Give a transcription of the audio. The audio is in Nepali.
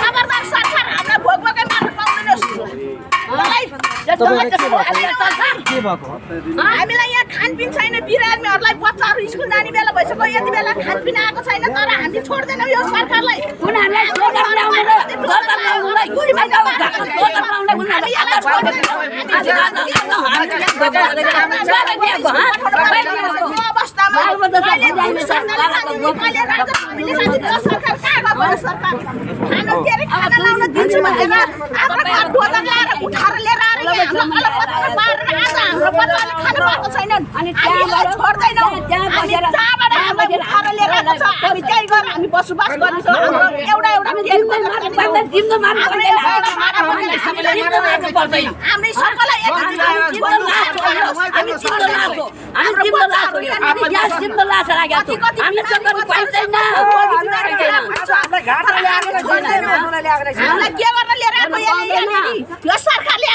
खबरदार सरकार हामीलाई भोगभोगै मार्न पाउँदैनस्। हामीलाई यहाँ खानपिन छैन, बिरामीहरूलाई बच्चाहरू स्कुल जाने बेला भइसक्यो, यति बेला खानपिन आएको छैन, तर हामी छोड्दैनौँ यो सरकारलाई। हामी बसोबास गर्छौँ। एउटा सरकारले